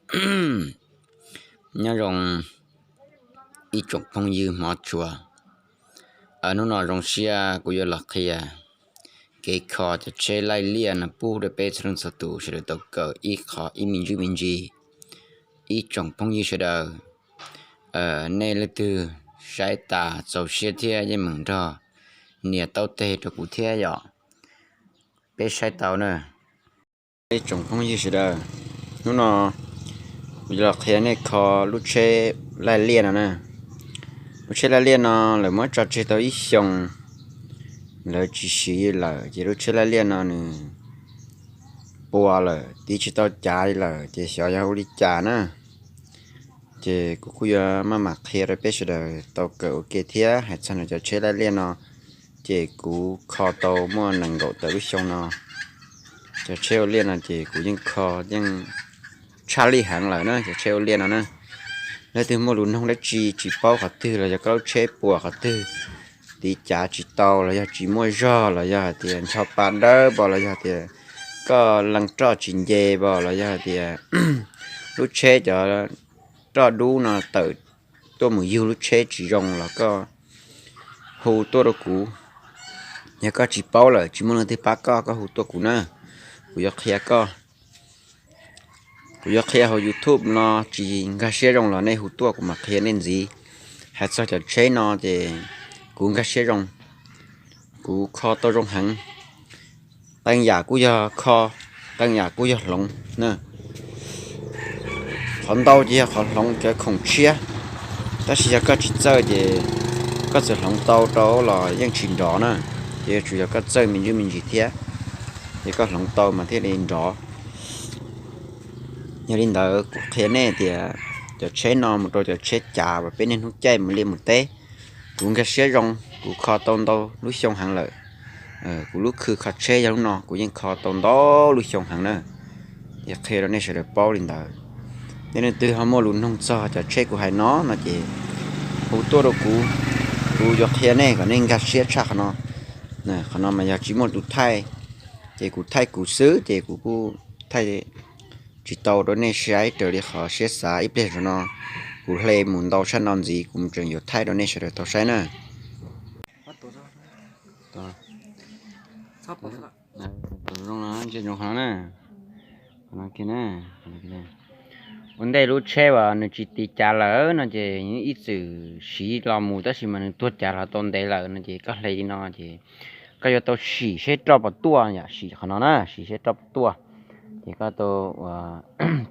Nyob zoo ib tsoom phooj ywg hmov tshua. Hnub no zoo siab kuv yuav los qhia kev kho cov tsheb laij liaj no pub rau peb txhua leej txhua tus sawv daws tau kawm ib qho ib me ntsis me ntsis. Ib tsoom phooj ywg sawv daws, nej leej twg saib tas txaus siab thiab yeej meem nrog nias taub teg rau kuv thiab yom. Peb saib tau na. Ib tsoom phooj ywg sawv daws, hnub no kuv yuav los qhia nej kho lub tsheb laij liaj no na. Lub tsheb laij liaj no lawv muab tso tseg tau ib xyoos, lawv tsis siv lawm ces lub tsheb laij liaj no nws puas lawm, tiv tsis tau cav lawm ces xyov yog ua li cas na. Ces kuv kuj yuav maj mam qhia rau peb sawv daws tau kawm ua ke thiab. Hais txog ntawm cov tsheb laij liaj no ces kuv kho tau muaj nees nkaum tawm lub xyoo no. Cov tsheb ua liaj no ces kuv yeej kho yeej tshaj lij heev lawm na. Cov tsheb ua liaj no na, leej twg muaj lus noog dab tsi tsis paub qhov twg los yog koj lub tsheb puas qhov twg, tiv cav tsis tau los yog tsis muaj zog los yog hais tias ncho pa dawb pos los yog tias koj lees roj tsis nce pos los yog hais tias lub tsheb cov roj dub no tawm tuaj mus yug lub tsheb tsis zoo los koj hu tuaj rau kuv. Yog koj tsis paub lawm tsis muaj leej twg pab koj, koj hu tuaj kuv na, kuv yuav qhia koj. Kuv yuav qhia hauv YouTube no tsis nkag siab zoo los nej hu tuaj kuv mam qhia nej ntxiv. Hais txog cov tsheb no ces kuv nkag siab zoo, kuv kho tau zoo heev. Qee yam kuj yog kho, qee yam kuj yog hloov na. Qhov ntau ces yog qhov hloov cov khoom tshiab, tab sis yog koj tsis txawj ces koj txawm hloov tau rau los yeej tsis nrov na. Ces yuav tsum yog koj txawj me ntsis me ntsis thiab, ces koj hloov tau mas thiaj li nrov. Yog li ntawd kuv qhia nej tias cov tsheb no mus rau cov tsheb cav uas peb niaj hnub caij mus liaj mus teb, kuv nkag siab zoo, kuv kho tau ntau lub xyoo heev lawm. Kuv lub khw kho tsheb yog lub no kuv yeej kho tau ntau lub xyoo heev na. Ces qhia rau nej sawv daws paub li ntawd. Yog leej twg ho muaj lus noog txog cov tsheb kuv hais no no ces hu tuaj rau kuv, kuv yuav qhia nej kom nej nkag siab tshaj qhov no. Qhov no mas yog tsis muaj tus thaij, ces kuv thaij kuv xwb ces kuv kuj thaij tsis tau rau nej saib raws li qhov siab xav. Ib pliag zaum no kuv hle mus ntau tshaj no ntxiv kuv tseem yuav thaij rau nej sawv daws tau saib na. Ua ntej lub tsheb uas nws tsis tiv cav lawm no ces ib txwm siv los mus tab sis mas nws tuag cav los tau ntev lawm no ces koj hle li no ces koj yuav tau sim seb roj puas tuaj yom, sim qhov no na, sim seb roj puas tuaj. Ces koj tau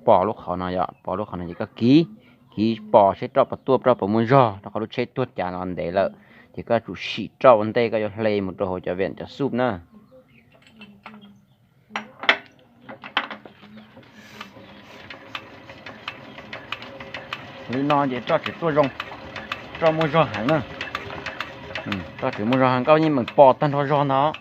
pos lub qhov no yom, pos lub qhov no ces koj kiv, kiv pos seb roj puas tuaj, roj puas muaj zog, rau qhov lub tsheb tuag cav los ntev lawm. Ces koj tsum sim roj ua ntej koj yuav hle mus rau hauv cov viam cov xuj na. Li no ces roj tseem tuaj zoo, roj muaj zog heev na. Roj tseem muaj zog heev, koj yeej meem pos tag nrho zog ntag.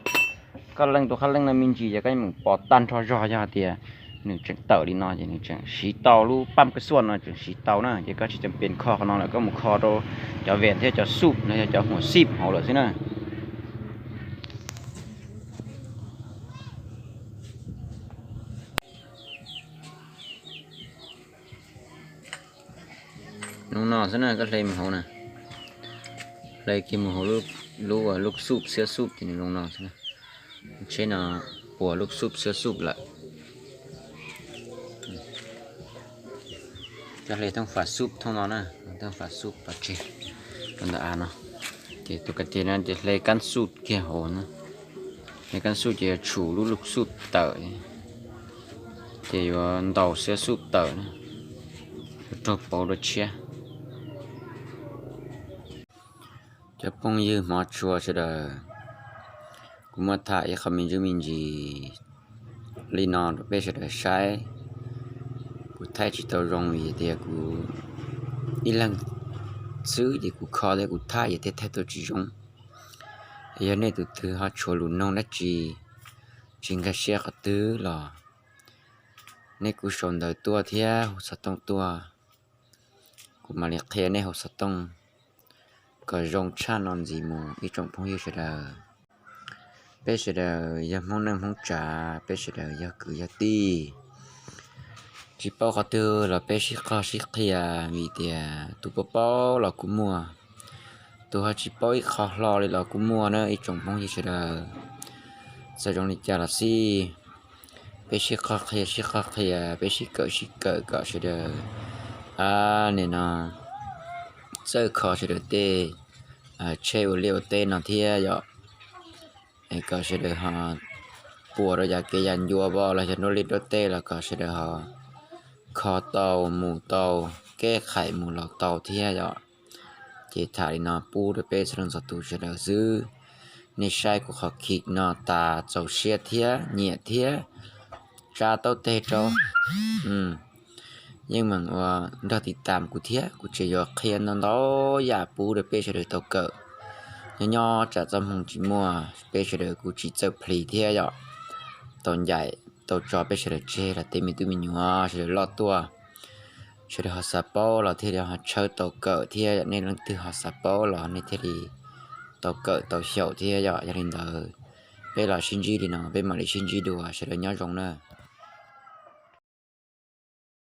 Koj leej tus qhab leej no me ntsis ces koj yeej meem pos tag nrho zog, yog tias nws tseem tawm li no ces nws tseem siv tau lub pab kaj xuaj no, tseem siv tau na. Ces koj tsis cam pes kho qhov no lawm, koj mus kho rau cov viam thiab cov xuj no yog cov huam xij hauv lawm xwb na. Lub no xwb na, koj hle mus hauv na, hle kiag mus hauv lub, lub xuj xiab xuj ces nws zoo no xwb na. Tsheb no puas lub xuj xiab xuj lawm. Koj hle thooj fas xuj thooj no na, thooj fas xuj pov tseg rau ntawm av no. Ces tus ka tes no ces hle kab xuj kiag hauv na. Hle kab xuj ces yuav tshum lub lub xuj tawm, ces yuav ntaus xiab xuj tawm na, yuav raug pauv dua tshiab. Cov phooj ywg hmov tshua sawv daws, kuv muab tham ib qho me ntsis me ntsis li no rau peb sawv daws saib. Kuv thaij tsis tau zoo vim tias kuv ib leeg xwb ces kuv kho thiab kuv thaij ces thiaj thaij tau tsis zoo. Yog nej tus twg ho tshuav lus noog dab tsi tsis nkag siab qhov twg los nej kuj sau ntawv tuaj thiab hu xov tooj tuaj, kuv mam li qhia nej hu xov tooj kom zoo tshaj no ntxiv mus ib tsoom phooj ywg sawv daws. Peb sawv daws yog Hmoob neej Hmoob tsav, peb sawv daws yog kwv yog tij. Tsis paub qhov twg los peb sib qog sib qhia, vim tias tus paub paub los kuj muaj, tus ho tsis paub ib qho hlo li los kuj muaj na ib tsoom phooj ywg sawv daws. Txawm zoo li cas los xij, peb sib qog qhia sib qog qhia, peb sib kawm sib kawm kom sawv daws, a, nim no txawj kho sawv daws tej tsheb ua liaj ua teb no thiab yom. Kom sawv daws ho puas rau yav kev yav ncua pom los yog nruab liaj nruab teb los kom sawv daws ho kho tau mus tau, kev qhais mus los tau thiab yom. Ces tham li no pub rau peb txhua leej txhua tus sawv daws xwb. Nej saib kuv qhov clip no tas txaus siab thiab nyiam thiab tsa taub teg rau, yeej meem ua nrog tiv tam kuv thiab, kuv tseem yuav qhia ntau ntau yam pub rau peb sawv daws tau kawm. Nyob nyob tsam txoj hmoo tsis muaj, peb sawv daws kuj tsis txawj plhis thiab yom. Tau ncaim tau tso peb sawv daws tseg los tej me tub me nyuam sawv daws loj tuaj, sawv daws ho xav paub los thiaj li ho tshawb tau kawm thiab yom. Nej leej twg ho xav paub los nej thiaj li tau kawm tau xyaum thiab yom. Yog li ntawd, peb los sib ntsib li no, peb mam li sib ntsib dua, sawv daws nyob zoo na.